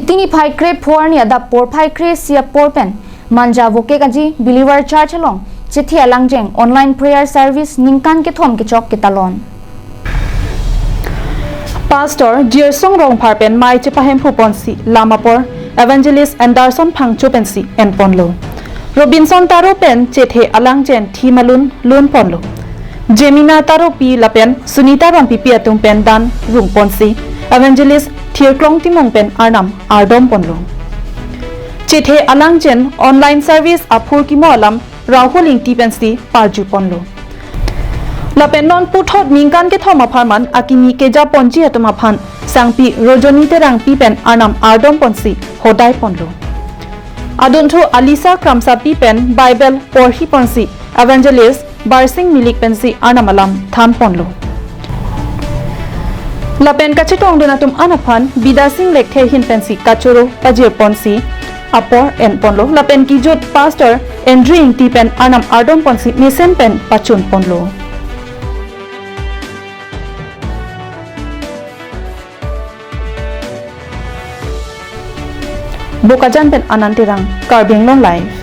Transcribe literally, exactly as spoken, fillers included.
Niphai krepho arni adap porphai kre-isi apor pen Manja Vokek Aji Believer Church along chethe alangjen online prayer service ningkan kethom kechok ketalon. Pastor Jirsong Rongphar pen mei chepahemphu ponsi lam apor Evangelist Anderson Phangcho pensi enponlo. Robinson Taro pen chethe alangjen thim alun lun ponlo. Jemina Taropi lapen Sunita Rongpipi atum pen dan rung ponsi Evangelist Thirklong Timung pen arnam ardom ponlo. Chethe alangjen online service aphurkimo alam Rahul Ingti pensi parju ponlo. Lapen non puthot ningkan kethom apharman akimi keja ponji atum aphan sangpi Rojoni Terangpi pen arnam ardom ponsi hodai ponlo. Adunthu Alisa Kramsapi pen Bible porhi ponsi Evangelist Barsing Milik pensi arnam alam than ponlo. Lapen kachetongdun atum an aphan Bidasing Lekthe ahin pensi kachoro pajir ponsi apor en ponlo. Lapen kejut Pastor Andrew Ingti pen arnam ardom ponsi mesen pen pachun ponlo. Bokajan pen Anand Terang, Karbi Anglong Live.